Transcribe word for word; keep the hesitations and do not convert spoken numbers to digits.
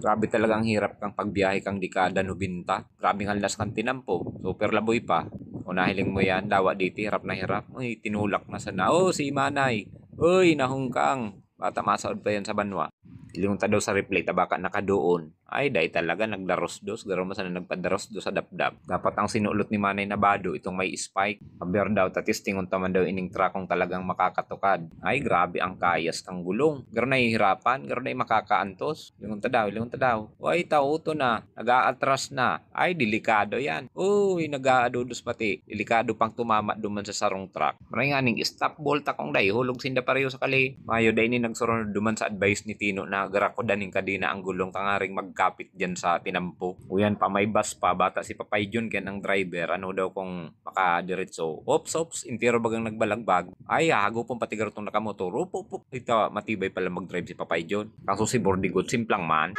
Grabe talagang hirap kang pagbiyahe kang dekada nobenta. Grabe ang las kan tinampo. Super laboy pa. O nahiling mo yan, dawa diti, hirap na hirap. Uy, tinulak na sana. Oh, si Manay. Uy, nahungkang. Bata masaod pa yan sa banwa. Ilingon ta daw sa replay, ta baka nakadoon. Ay, dai talaga, nagdarosdos. Garo man sana nagpadarosdos sa dapdap. Dapat ang sinulot ni Manay na bado, itong may spike. Aber daw, ta testingon ta man daw ining truck kung talagang makakatukad. Ay, grabe ang kayas kang gulong. Garo nahihirapan, garo na makakaantos. Lingon ta daw, lingon ta daw. Uy, tauto na. Nag-aatras na. Ay, delikado yan. Uy, nag-aadudos pati. Delikado pang tumama duman sa sarong truck. Maray nga ning stop, bolta kung dai, hulog sinda pareho sa kali. Mayo, dai ni nagsurunod duman sa advice ni Tino na garakodan ning kadena ang gulong tangaring magkapit diyan sa tinampo. Uyan pa, may bus pa, bata si Papay John, kaya ang driver, ano daw kung makadiretso. Ops, ops, entero bagang nagbalagbag. Ay, hagupon pati garotong nakamotor. Op, op, op. Ito, matibay pala mag-drive si Papay John. Kaso si Bordigot, simplang man.